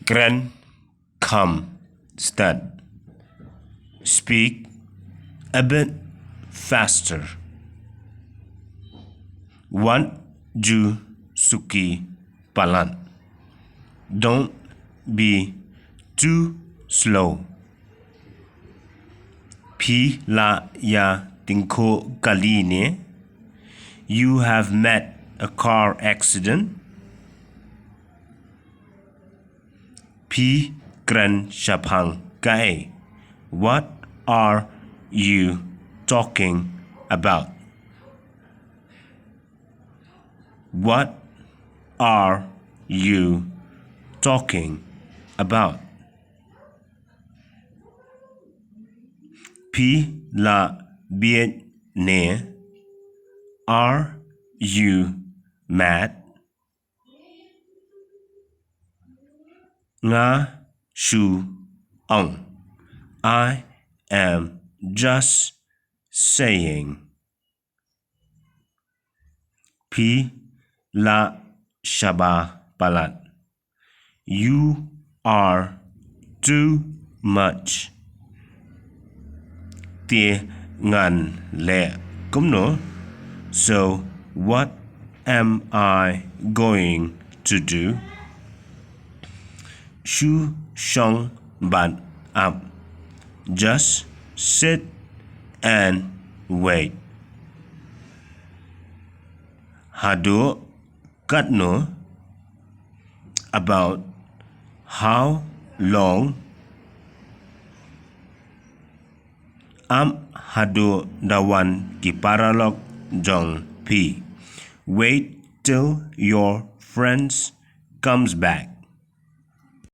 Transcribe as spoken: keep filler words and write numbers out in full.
Kren kham stad. Speak a bit faster. Wat ju suki palat. Don't be too slow. Phi la ïa tyngkhuh kali ne? You have met a car accident. Phi kren shaphang kaei? What are you talking about? What are you talking about? Phi la bieit ne? Are you mad? Nga shu ong. I am just saying. Phi la shaba palat. You are too much. Te ngan leh kumno? So what am I going to do? Shu shong bad ap. Just sit and wait. Haduh katno? About how long? Ap haduh da wan ki paralok jong phi. Wait till your friends comes back.